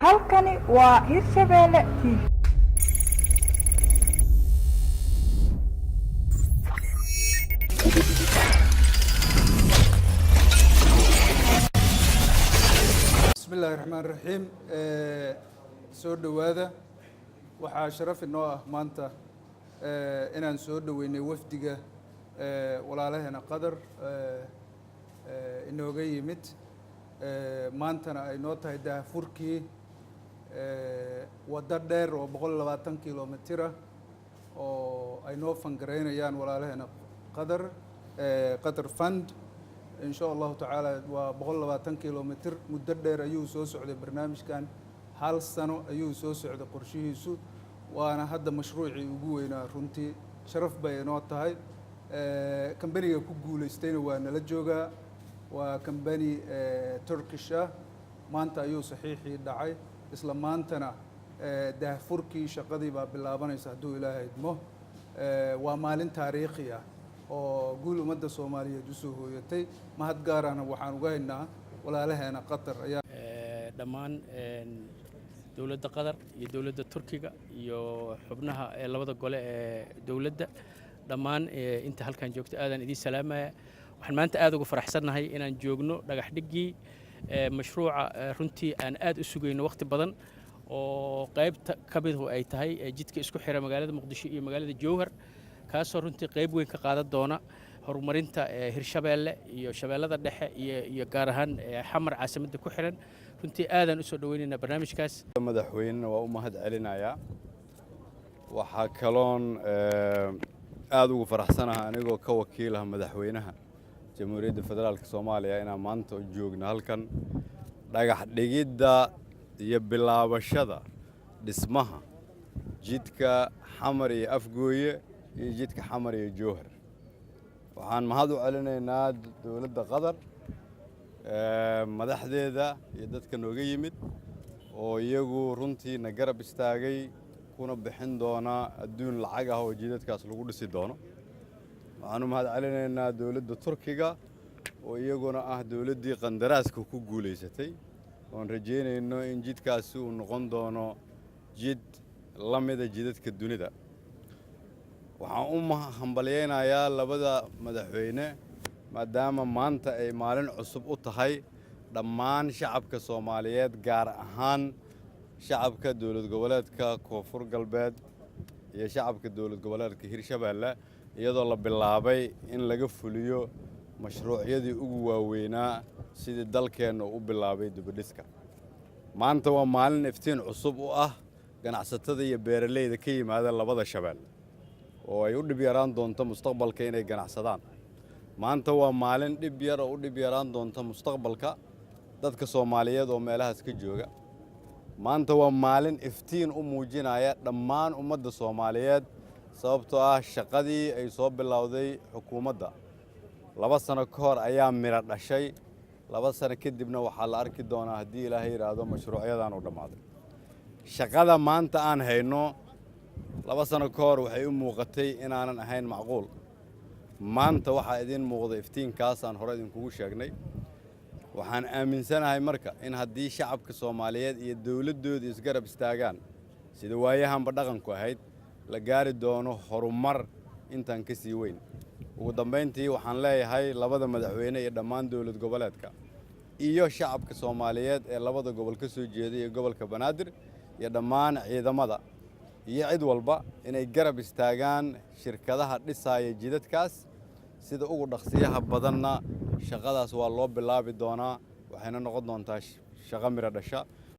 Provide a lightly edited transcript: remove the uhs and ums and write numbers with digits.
Halkani waa Hirshabeelle TV. Bismi illaahi raxmaan raxiim. Soo dhowaada. Waxaa sharaf inoo ah maanta inaan soo dhoweynay wafdiga walaalaheena Qatar inooga yimid, maantana ay noo tahay daahfurkii waddo dheer oo 120 kilomitir ah oo ay noo fund-garaynayaan walaalaheena Qatar, Qatar Fund, in sha Allahu tacaala. Waa 120 kilomitir. Muddo dheer ayuu soo socday barnaamijkan, hal sano ayuu soo socday qorshihiisu, waana hadda mashruucii ugu weynaa. Runtii sharaf bay inoo tahay. Kambaniga ku guulaystayna waa nala joogaa, waa kambani Turkish ah. Maanta ayuu saxiixii dhacay, isla maantana daahfurkii shaqadii baa bilaabanaysa hadduu Ilaahay idmo. Waa maalin taariikhi ah oo guul ummadda Soomaaliyeed usoo hooyatay. Mahad gaarana waxaan uga haynaa walaalaheena Qatar ayaa Dhammaan dowladda Qatar iyo dowladda Turkiga iyo xubnaha ee labada gole ee dowladda, dhammaan inta halkan joogta, aadaan idiin salaamaya. Waxaan maanta aad uga faraxsannahay inaan joogno dhagax dhiggii mashruuca runtii aan aad u sugayno wakhti badan, oo qaybta ka midu ay tahay jidka isku xira magaalada Muqdisho iyo magaalada Jowhar, kaasoo runtii qayb weyn ka qaadan doona horumarinta Hirshabeelle iyo Shabeellada Dhexe iyo gaar ahaan Xamar, caasimadda ku xiran. Runtii aadaan usoo dhoweynaynaa barnaamijkaas. Madaxweynena waa u mahad celinayaa. Waxaa kaloon aad ugu faraxsanaha, anigoo ka wakiilaha madaxweynaha Jamhuuriyadda Federaalka Soomaaliya, inaan maanta u joogno halkan dhagax dhigidda iyo bilaabashada dhismaha jidka Xamar iyo Afgooye iyo jidka Xamar iyo Jowhar. Waxaan mahad u celinaynaa dowladda Qatar, madaxdeeda iyo dadka nooga yimid oo iyagu runtii na garab istaagay, kuna bixin doona adduun lacag ah oo jidadkaas lagu dhisi doono. Waxaan u mahad celinaynaa dowladda Turkiga oo iyaguna ah dowladdii qandaraaska ku guulaysatay, oon rajaynayno in jidkaasi uu noqon doono jid la mida jidadka dunida. Waxaan u hambalyaynayaa labada madaxweyne, maadaama maanta ay maalin cusub u tahay dhammaan shacabka Soomaaliyeed, gaar ahaan shacabka dowlad goboleedka Koonfur Galbeed iyo shacabka dowlad goboleedka Hirshabeelle, iyadoo la bilaabay in laga fuliyo mashruucyadii ugu waaweynaa sidii dalkeenna u bilaabay dibudhiska. Maanta waa maalin iftiin cusub u ah ganacsatada iyo beeraleyda ka yimaada labada shabeelle, oo ay u dhib yaraan doonto mustaqbalka inay ganacsadaan. Maanta waa maalin dhib yar oo u dhib yaraan doonta mustaqbalka dadka Soomaaliyeed oo meelahaas ka jooga. Maanta waa maalin iftiin u muujinaya dhammaan ummadda Soomaaliyeed, sababtoo ah shaqadii ay soo bilowday xukuumadda 2 sano ka hor ayaa midho dhashay. 2 sano kadibna waxaa la arki doonaa, haddii Ilaahay yidhaahdo, mashruucyadan u dhammaaday. Shaqada maanta aan hayno 2 sano ka hor waxay u muuqatay inaanan ahayn macquul. Maanta waxaa idiin muuqda iftiinkaasaan hore idinkugu sheegnay. Waxaan aaminsanahay marka in haddii shacabka Soomaaliyeed iyo dowladdooda isgarab istaagaan, sida waayahanba dhaqanku ahayd, la gaari doono horumar intaan ka sii weyn. Ugu dambayntii, waxaan leeyahay labada madaxweyne iyo dhammaan dowlad goboleedka iyo shacabka Soomaaliyeed ee labada gobol ka soo jeeday iyo gobolka Banaadir iyo dhammaan ciidamada iyo cid walba inay garab istaagaan shirkadaha dhisaaya jidadkaas. Sida ugu dhaqsiyaha badanna shaqadaas waa loo bilaabi doonaa, waxayna noqon doontaa shaqo miro dhasha.